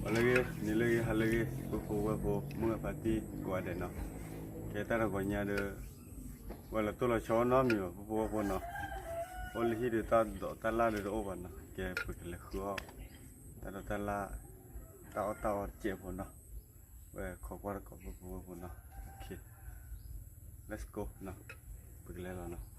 ဂီၤလၢအဂ့ၤ, နံၤလၢအဂ့ၤ, ဟါလၢအဂ့ၤ, ပုၢ်ဖိဝဲၢ်ဖိ, မုၢ်ဂၤဖါတံၢ်ကိးဂၤဒဲးနီၤ, ကဲတၢ်တဂီၤညါဒီး ဝဲလီၤတိၢ်လီၤဆီနီတမံၤဘၣ် ပုၢ်ဖိဝဲၢ်ဖိနီၤ, အိၣ်လၢဟံၣ်ဒီးတၢ်ဒိးတၢ်လၢ်ဒီးတအိၣ်ဘၣ်နီၤ, ကဲပကလဲၤဃုအီၣ် တၢ်ဒိးတၢ်လၢ်, တၢ်အီၣ်တၢ်အီတစဲးဖိနီၤ, ဝဲခိးကွၢ်တကိး ပုၢ်ဖိဝဲၢ်ဖိနီၤ, ကဲ let's go နီၤ, ပကလဲၤလီၤနီၤ.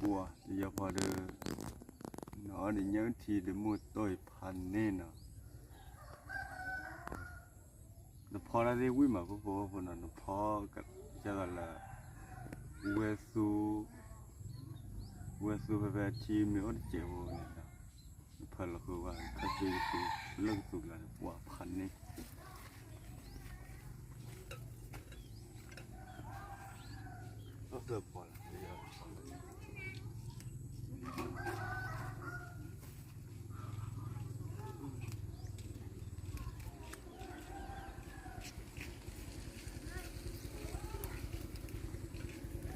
ပှၤတယီၤဖီဒီး နအီၣ်ဒီးညၣ်ထံဒီးမိၢ်တိၢ်အံၤဖးန့ၢ်နီၤ, နဖီတၢ်သ့ၣ်ဝံၣ်မး ပုၢ်ဖိဝဲၢ်ဖိနီၤ, နဖီကသးလၢ ဝဲသူ, ဝဲသူဖဲဖဲထံမ့ၢ်အိၣ်တစဲးဖိန့ၣ်, နဖီလီၤဃုာ်ဝဲ ခါဆူယသူ လၢကသူကျါန့ၣ် ပှၤဖးန့ၢ်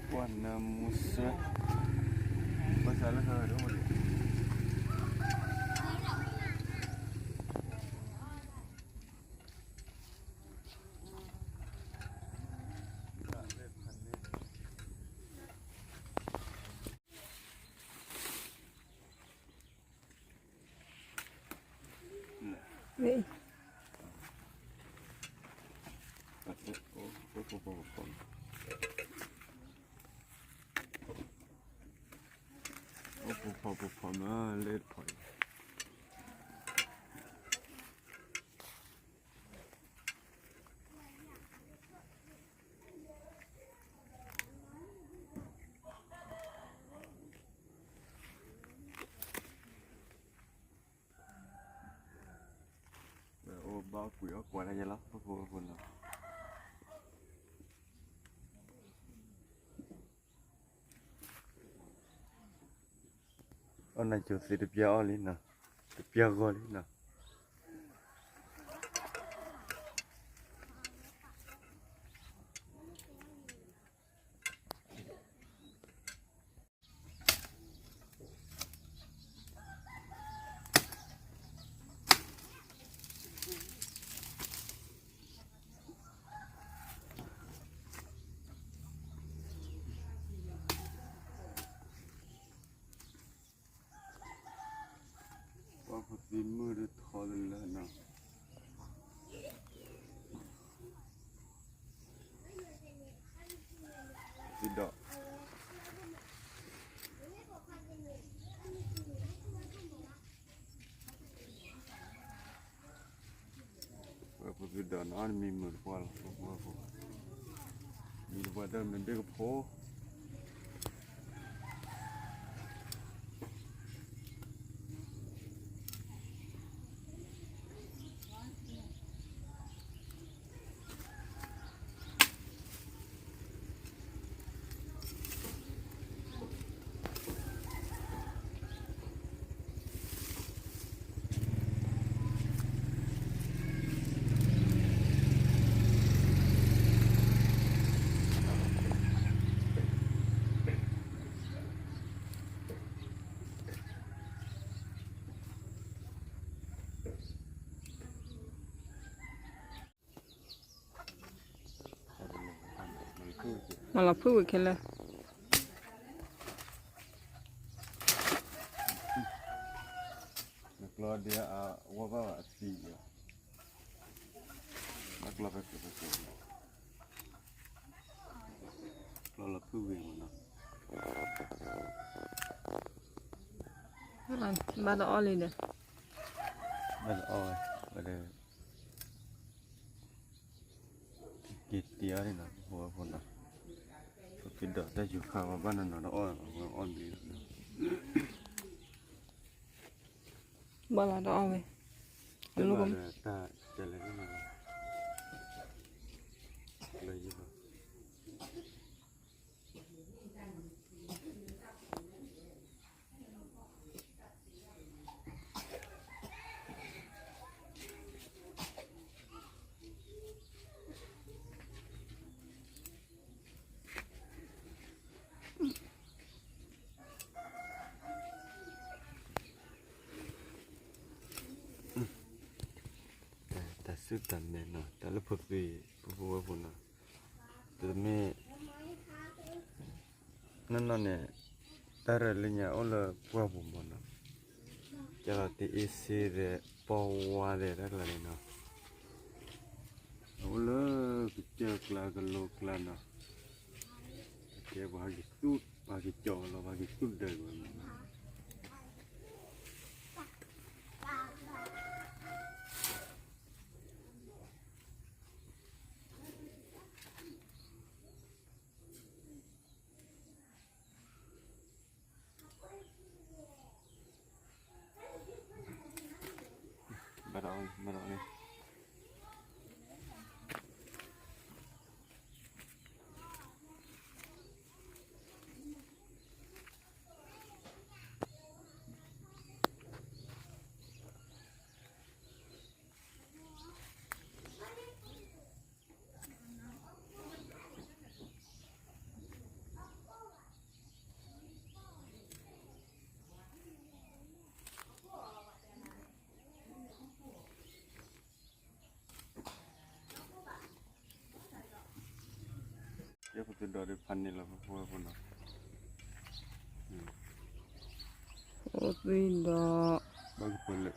ပှၤနၢမူစၢ, ပှၤစးလၢဟၢဒီး အိၣ်ပူၤဖီပူၤဖီမးလၢတဖီအံၤ အိၣ်ဘၣ်ကွံာ်အီၣ်ကွၢ်တၢ်ယဲလီၤ ဖိဖိဖိနီၤ. အီၣ်နၤကိၤသ့တပျၢ်အီၣ်လံနီၤ, တပျၢ်ဂီၢ်လံနီၤ. ပှၤဖိသံမုၣ်ဒီးထီတလၢနီၤ. သံဒီး ပှၤဖိသံဒီးနီၤ မံမုာ်တပှၢ်လီၤ ပှၤဖိ, မံတပှၢ်တၢ်မ့ၢ်ဒ့ၣ်ကဖိ မၤလီၤဖုၣ်ဝံၤခဲလၢာ် နကျီဒ်အဝဲဘၣ်အသံ, ဘၣ်ကျီဖဲကျိၤဖဲကျိၤ, ကျီလီၤဖုၣ်ဝံၤမးနီၤ, ဘၣ်တအီၣ်လံဒီး, ဘၣ်တအီၣ်ဝဲ, ဝဲဒီး က့ၤတ့အီၣ်န့ၣ်နီၤ ဖိဖိနီၤ, ပက့ၤဒီးတၢ်ယူၤခါဝဲဘၣ်နီၤနီၤတအီၣ်လီၤ ဝဲအီၣ်ဘျံးလီၤ, ဘၣ်လီၤတအီၣ်ဝဲ, လၢယဘၣ် သုတၢ်မဲာ်နီၤ တၢ်လၢဖိသွံၣ် ပဖိဝဲဖိနီၤ, တမ့ၢ် နီၢ်နီၢ်န့ၣ် တၢ်ရဲၣ်လၢညါအိၣ်လၢပှၢ်ပူၤမးနီၤ, ကဲလီၤတ့အ့စ့ဒီး ပီဝါဒီးတၢ်ကျါန့ၣ်နီၤ, အအိၣ်လၢကစၢၢ်ကျါကလိကျါနီၤ, ကဲပှၤဟဲက့ၤသူၣ် ပှၤဟဲက့ၤကၠီၣ်လီၤ ပှၤဟဲက့ၤသူၣ်ဒၢးဝဲမးနီၤ. ဘၣ်ဒီး ဘၣ်ဒီးန့ၣ် ကဲဖိသွံၣ်ဒီးဒ်ဖးန့ၣ်လီၤ ဖိဖိဝဲဖိနီၤ, ဖိသွံၣ်ဒီး ဘၣ်ကပၢၤလၢာ်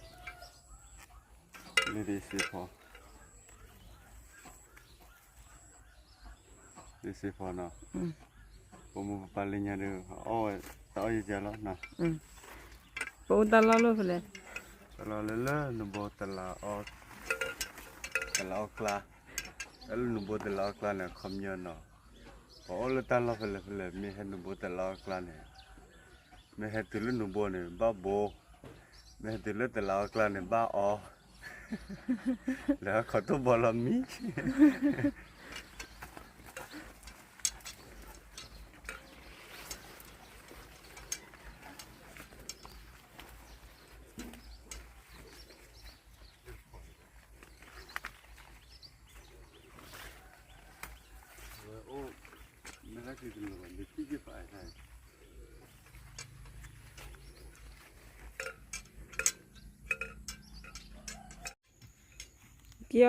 လၢဒ်စ့ဖီ ဒ်စ့ဖီနီၤ, ပမိၢ်ပပၢ်လၢညါဒီး အီၣ်ဝဲ တၢ်အီၣ်ယကလီၤနီၤ, ပအိၣ်တၢ်လီၢ်လၢဖဲလဲၣ်, တၢ်လီၢ်လၢလၢနဘိတလးအီ တလးအီကျါ, တၢ်လၢနဘိတလးအီကျါန့ၣ် ခီပညီနီၤ, ပအိၣ်လၢတၢ်လီၢ်ဖဲလဲၣ်ဖဲလဲၣ် မ့ၢ်ဟဲနဘိတလးအီကျါန့ၣ် မ့ၢ်ဟဲတုၤလၢနဘိန့ၣ် ဘၣ်ဘိ, မ့ၢ်ဟဲတုၤလၢတလးအီကျါန့ၣ် ဘၣ်အီ, လဲၤခီၣ်ထိၣ်ဘီလီၤမ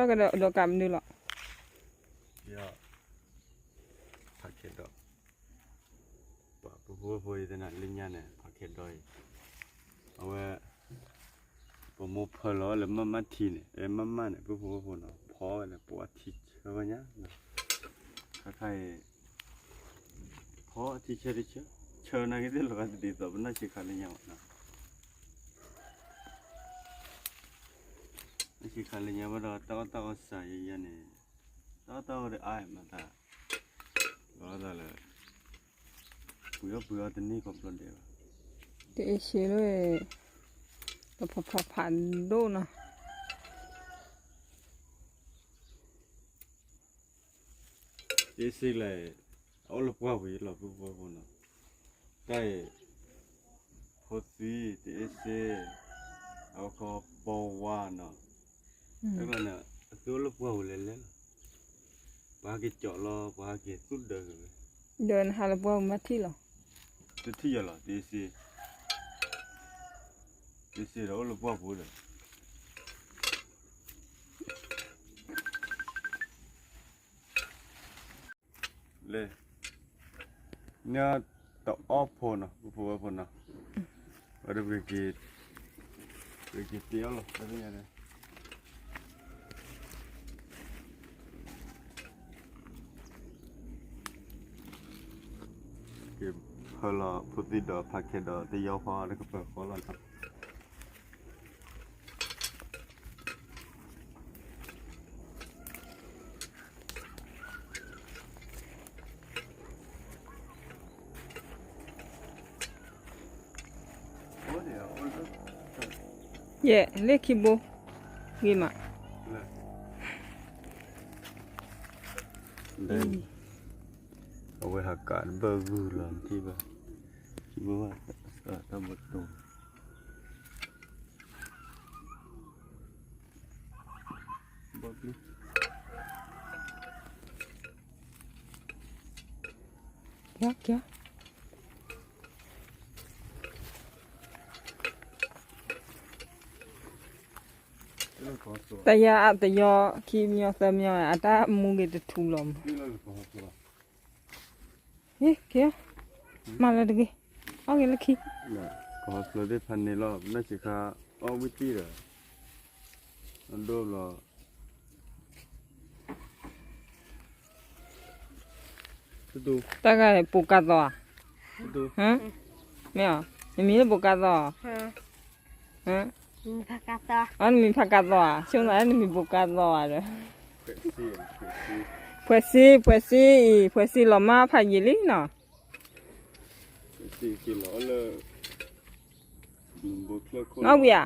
ံ က့ၤအီၣ်ကဒီးကမနုၤလီၤ, က့ၤအီၣ် ဖးခဲဒီး ပှၤပဖိဝဲဖိအံၤသနာ်လၢညါန့ၣ် ဖးခဲဒီးအံၤ, အဝဲ ပမိၢ်ဖၢလီၤလၢမးမးထံန့ၣ် အဲ မးမးန့ၣ် ပဖိဝဲဖိနီၤ ဖီဝဲလၢပှၤထံဆၢဝဲညါ, ခါခါအံၤ ဖီထံဆၢတဆၢ, ဆၢနာ်က့သ့ၣ်လီၤဂာ်တဒ်သိး ပနီၢ်ဆံးခါလၢညါဘၣ်နီၤ, နီၢ်ဆံးခါလၢညါဘၣ်ဒီး တၢ်အီၣ်တၢ်အီစှၤယဲယဲန့ၣ်, တၢ်အီၣ်တၢ်အီဒီးအါမးသး, လီၤသးလၢ ပှ့ၤအီၣ်ပှ့ၤအီတန့ၢ်ခီဖျိဒဲးဘၣ်, တအ့စ့လၢ တဖးဖးဖးဒိၣ်နီၤ တ့စ့လဲၣ်, အအိၣ်လၢပှၢ်ပူၤယလီၤ ပဖိဝဲဖိနီၤ, တၢ်အံၤ ဖိသံ တအ့စ့, အဝဲခီပီဝါနီၤ, တၢ်န့ၣ် အသုအိၣ်လၢပှၢ်ပူၤလဲၤလဲၤလီၤ, ပှၤဟဲက့ၤကၠီၣ်လီၤ ပှၤဟဲက့ၤသူၣ်ဒၢးက့ၤဝဲ, ဒီးနဟးလၢပှၢ်ပူၤမၤထံၣ်လီၤ, တထံၣ်ယဲလီၤ တ့စ့ တ့စ့ဒီးအိၣ်လၢပှၢ်ပူၤဒီး လဲၤ န့ၣ်တအီၣ်ဖိနီၤ ပဖိဝဲဖိနီၤ, ဝဲဒၣ်ပက့ၤ ပက့ၤတ့အီၣ်လီၤ တၢ်သ့ၣ်ညါန့ၣ်, က့ၤဖၢလီၤဖိသံဒီးဖးခဲဒီးတယီဖီ တကပၢၤဃီလီၤနီၤ. ယဲၢ် လၢခံဘိ ဂ့ၤမး, အဝဲဟးကးတဘၢဂုၢ်လီၤ နထံၣ်ဘၣ်, ခံဘိဘၣ် တၢ်ဘိတိၢ် ဘီဘျုး ကၠီ ကၠီ တယၤအတယီခံမညီသၢမညီ အတၢ်မူဂ့ၤတထူလီၤမး. ဟ့ၣ်က့ၤ, မၤလၢတဂ့ၤ, အီၣ်ဂ့ၤလၢခံ, ကဟီဖျိသ့ၣ်ဖးန့ၣ်လီၤ ပနၢ်စံးခါ, အီၣ်ဝံၣ်တံၢ်ဒီး, အဒိၣ်ဘျီ တၢ်ဂၤပိာ်ကါသီဧါ, မ့ၢ်ဧါ, နမံၤလၢပိာ်ကါသီဧါ, နမံၤဖးကါသီဧါ, ဆိနမံၤပိာ်ကါသီဧါဒီး, ဖှဲးစ့, ဖှဲးစ့အံၤ ဖှဲးစ့လီၤမၢ်ဖးယံာ်လံနီၤ, နီၣ်ဝံၤဧါ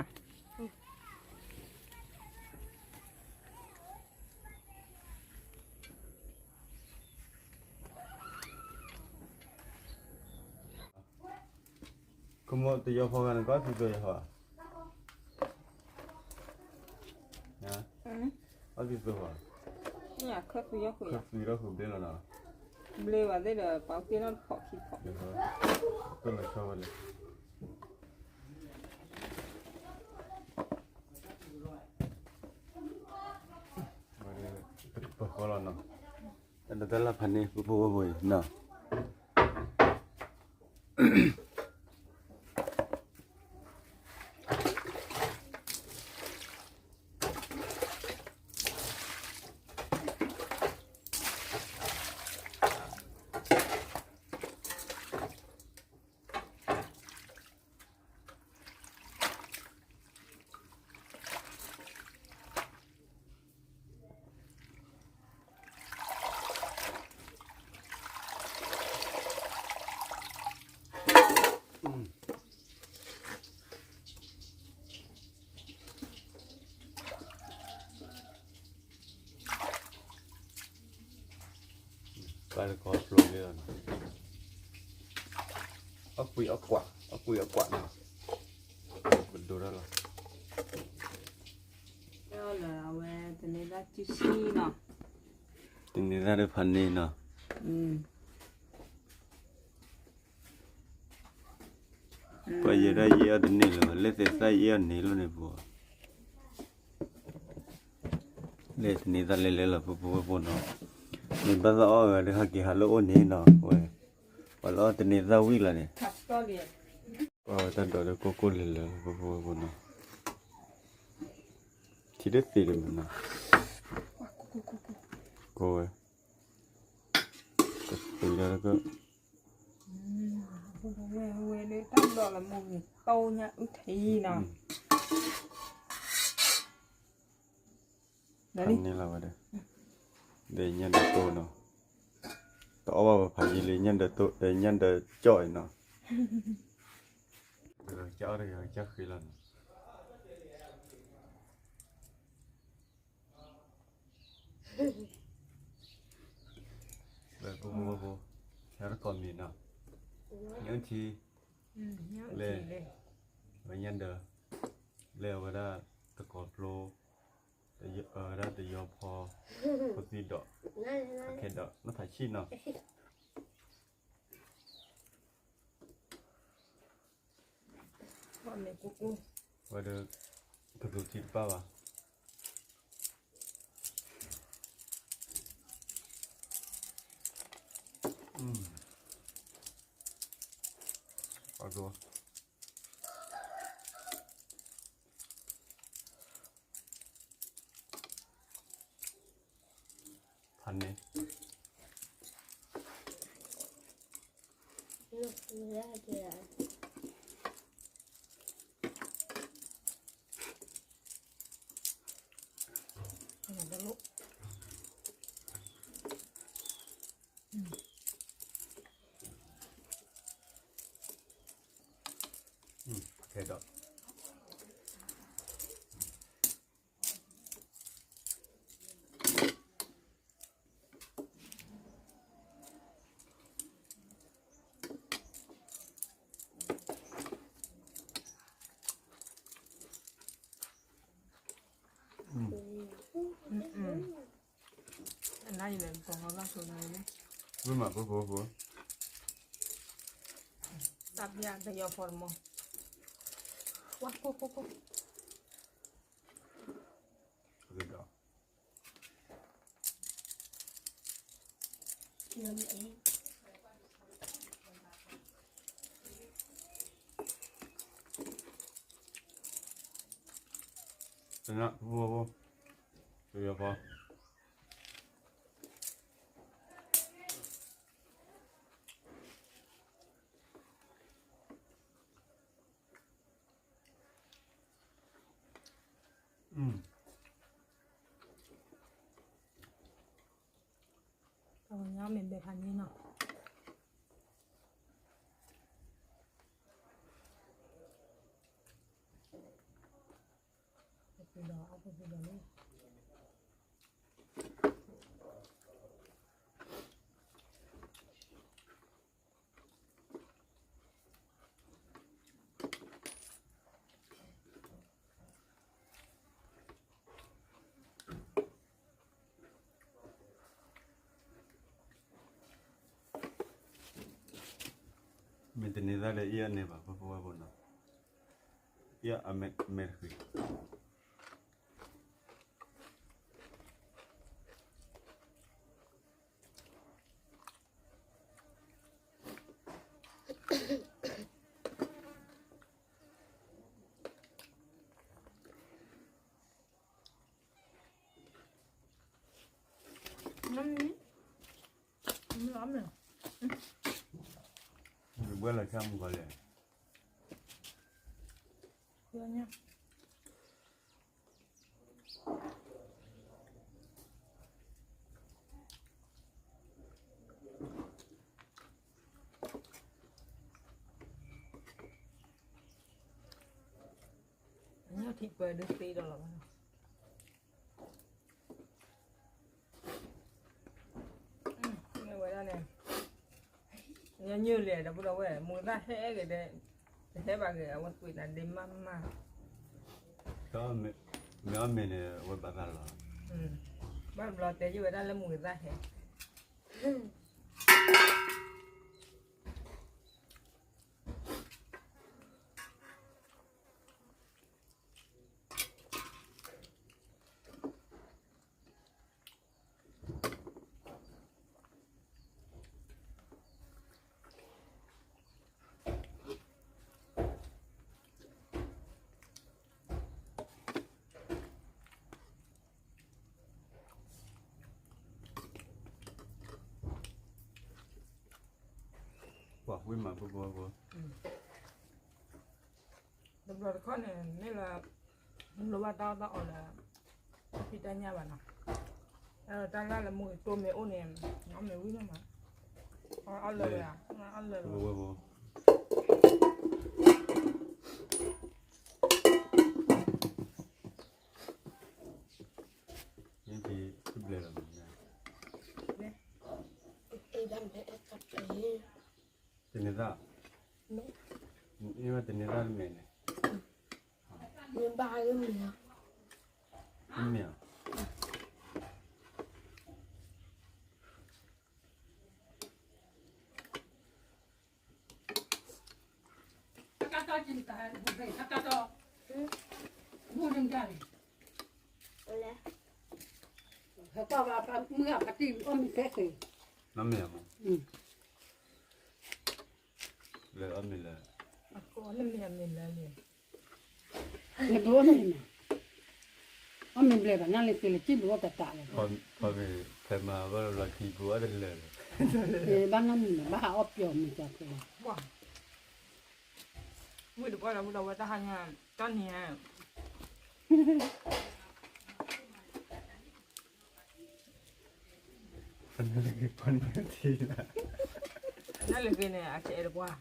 ခမိၣ်တယီဖီဂၤန့ၣ် ကီၢ်သူသိယီၤဟီ, ကီၢ်သူသိဟီ, ခၢၣ်သွံထီၣ်ဃုာ်ဘျ့လီၤနီၤ, ဘျ့ဘၣ်သ့ၣ်ဒီး ပှၤက့ၤနီၣ်တဖီၣ်ခံဖီၣ်, ပဃီလီၤနီၤ, တၢ်လၢဖးန့ၣ် ပဖိဝဲဖိအံၤနီၤ. ပၢ်တကီၢ်ဖျိလံလီၤနီၤ, အီၣ်ကွံာ်အီၣ်ကွး, အီၣ်ကွံာ်အီၣ်ကွးနီၤ, ပဒိတၢ်လီၤ, အဝဲတန့ၤသၣ်စုဆံနီၤ, တန့ၤသၣ်တဖးန့ၣ်နီၤ, ပှၤယဲဒၣ်ယဲအီၣ်တန့ၢ်လၢၤဘၣ် လဲၣ်သဲးသၣ်ယဲအီၣ်န့ၣ်လီၤန့ၣ်ပူၤ လဲၣ်တန့ၤသၣ်လဲၤလဲၤလီၤ ဖိဖိဝဲဖိနီၤ, မ့ၢ်ဘၣ်သၣ်အီၣ်ဂၤဒီး ဟးက့ၤဟးလၢအိၣ်န့ၣ်နီၤ, ဝဲ ပှၤလၢအီၣ်တန့ၤသၣ်ဝံၤလီၤန့ၣ်, ပှၤဝဲတၢ်ဒိးဒီးကိၢ်ကိၢ်လၢၤလၢၤ ဖိဖိဝဲဖိနီၤ, ထံဒၢသ့တမ့ၢ်နီၤ, ကိးဝဲ, ကသ့ဒီးက ဝဲဝဲလၢတၢ်ဒိးလၢမူဂ့ၤတိၢ်ညၣ်အုၣ်ထံနီၤ, ဖးန့ၢ်လီၤဝဲဒီး, ဒီးညၣ်ဒၢးတိၢ်နီၤ, တအီၣ်ဘၣ်ဝဲဖးယံာ်လံ ညၣ်ဒၢးတိၢ် ညၣ်ဒၢးကၠီၣ်အံၤနီၤ, ကၠီၣ်တဂၤကၠီၣ်ဃံလီၤနီၤ, လၢပူဖိဝဲဖိ, ဟဲတကိးမံၤနီၤ, ညၣ်အုၣ်ထံ, လဲၣ်, ဝဲညၣ်ဒၢး, လဲၣ်ဝဲဒၣ်တကိးဖျိ, ဝဲဒၣ်တယီဖီ, ဖိသံဒီး, ခဲဒီး နဖးဆံၣ်နီၤ ဝဲဒီး, ကလူၤထံတပၢ်ဘၣ်, အက ဖးန့ၣ်, ခဲဒီး ဝ့ၢ်မးဖိဖိဖိ, တၢ်ပျၢ်တယီၤဖီတမီၤ, ဝါဖိဖိဖိ, တနၢ် ဖိဖိ တယီၤဖီ ပှၤကညီမ့ၢ်ဘဲၣ်ဖးညါနီၤ, ပှၤကညီအီၣ်ပှၤကညီလီၤ. မ့ၢ်တန့ၢ်သၣ်ဒီး အံၤအန့ၢ်ဘၣ် ပပဝဲဖိနီၤ, အံၤအမဲာ်တဃံး ဘှဲလီၤဆၣ်မုၢ်ကီးလဲၣ်. ညီထံၣ်ပှဲၤဒုးသ့ဒီးလီၤဘၣ်နီၤ, မ့ၢ်ဝဲဒၣ်န့ၣ် ညီနုၢ်လဲၣ် ဒီပုၢ်ဒီဝဲၢ် မုာ်သၣ်ဟဲဂ့ၤဒီး တဟဲဘၣ်ဂ့ၤ အဝဲကွံာ်နၤဒ့မးမး, မ့ၢ်အီၣ်မ့ၤန့ၣ် အဝဲဘၣ်သးလီၤ, ဘၣ်တဘျီတဲယုၢ်ဝဲဒၣ်လၢမုာ်သၣ်ဟဲ ပှၤဝံၣ်မးဖိဖိဖိ, တဘျီတခီၣ်န့ၣ် မ့ၢ်လၢ လိၣ်ဘၣ်တၢ်အီၣ်တၢ်အီလၢ တၢ်ဖံးတၢ်ညၣ်ဘၣ်နီၤ, တၢ်လၢလၢမူကတိၤမ့ၢ်အိၣ်န့ၣ် အီၣ်မ့ၤဝံၤလီၤမး, အီၣ်လၢာ်ဝဲ, အီၣ်လၢာ်ဝဲ တဘျဲၣ်လီၤ, တန့ၢ်သၣ်, မ့ၢ်ဝဲတန့ၢ်သၣ်တမ့ၢ်န့ၣ်, မ့ၢ်ဘၣ်လၢမ့ၢ်, မ့ၢ် ဟဲကွၢ်ဘၣ်ပှၤမုၢ်အပှၤတံၢ်အီၣ်မ့ၤဖဲဃ့, နမ့ၢ်အမ့ၢ်, လဲၤအီၣ်မ့ၤလဲၣ်, နဘၣ်အီၣ်မ့ၤလဲၣ်, အီၣ်မ့ၤဘျဲၣ်ဘၣ် နလဲၤသ့လၢကံၣ်ဘျုးအီၣ်တၢ်တၢ်လဲၣ်, ဖဲမၤဘၣ်လီၤခံဘျုးအီၣ်တလၢာ်လဲၣ်, ဘၣ်နီတမံၤဘၣ် ဘၣ်ဟးအီၣ်ပျီမ့ၤကၢ်ဖဲ ဝံၣ်တပှၢ်ဒီး ဝံၣ်ဒီးဝဲတၢ်ဟါညါ တၢ်နံၤဧါ, နလဲၤက့ၤန့ၣ် အကအဲၣ်တပှၢ်,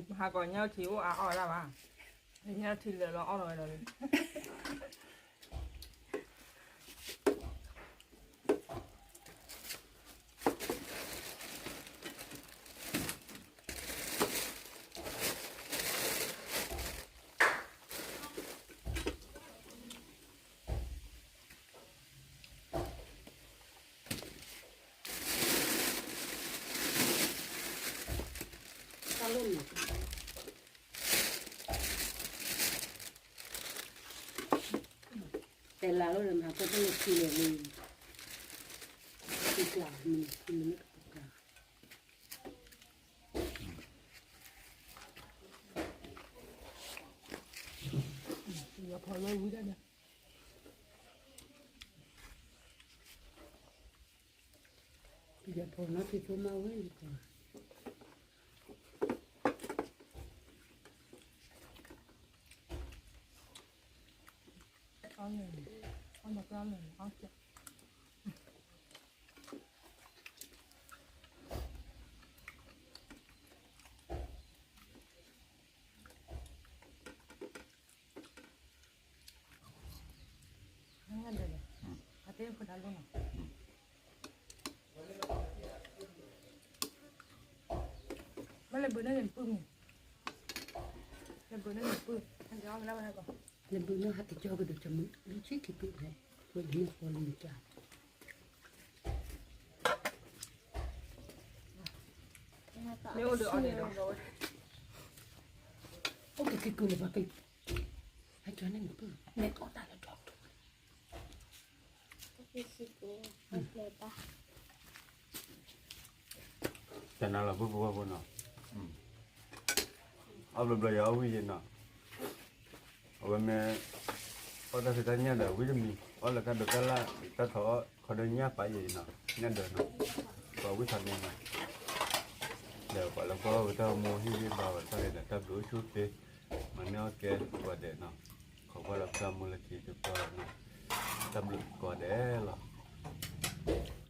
မဟါကီးညၣ်ထံအိၣ်အါအီၣ်ဒၣ်ဘၣ်, ညၣ်ထံလၢာ်လီၤအီၣ်လီၤဝဲဒီးလံ တၢ်လိၣ်မး, တဲလၢ်အိၣ်ဒီးမၤကဲတလိၣ်ထံလဲၣ်လံ, ထံကျါမ့ၢ်ထံမ့ၢ်န့ၣ်ကပူၤကျါ ဝဲဝံၤဒၣ်ဒီး ယဖိနီၢ်ထံသိမ့ၢ်ဝဲ ညၣ်ဒၢးဒီး အတဲဖိတၢ်လိၣ်နီၤ မ့ၢ်လဲၤဘုးန့ၢ်န့ၣ်ပုၢ်မံၤ လဲၤဘုးန့ၢ်န့ၣ်ပုၢ် ဟဲက့ၤအီၣ်ကလၢဝဲဟဲကီး လဲၤဘုးန့ၢ်ဟဲက့ၤကၠီကဒီး ကမုၢ်လၢဆံခံပုၢ်ဟဲ ဝဲဒ်န့ၣ်ဃီလံကၠီ မ့ၢ်အိၣ်ဒီးအီၤဒဲးဒီး အိၣ်ကက့ၤကုၢ်လၢၤဘၣ်က့ၤ ဟဲကၠီန့ၣ်နပုၢ် လဲၤအီၣ်တၢ်လၢကၠီ တနၤလီၤ ပုၢ်ဖိဝဲၢ်ဖိနီၤ, အီၣ်ဘျီဘျီယၤအီၣ်ဝံၣ်ယဲနီၤ, အဝဲမ့ၢ် အီၣ်တၢ်ဖံးတၢ်ညၣ်ဒီးဝံၣ်တမံၤ, အီၣ်လၢတၢ်ဒိးတၢ်လၢ် တၢ်ထီၣ်ခီဒီးညၣ်ပာ်ယဲနီၤ, ညၣ်ဒၢးနီၤ, ပှၤဝံၣ်ထီၣ်န့ၣ်နီၤ, ဒီးပှၤလၢကွၢ်ဝဲတၢ်မူဟ့ၣ်ဂံၢ်ဘါဝဲတၢ်န့ၣ်ဒီး တၢ်ဘျုးအိၣ်ဆူၣ်ချ့, မၤန့ၢ်အီၣ်ကဲကိးဂၤဒဲးနီၤ, ခိးကွၢ်လၢပတၢ်မူလၢခံတပှၢ်နီၤ, တၢ်ဘျုးကိးဂၤဒဲးလီၤ.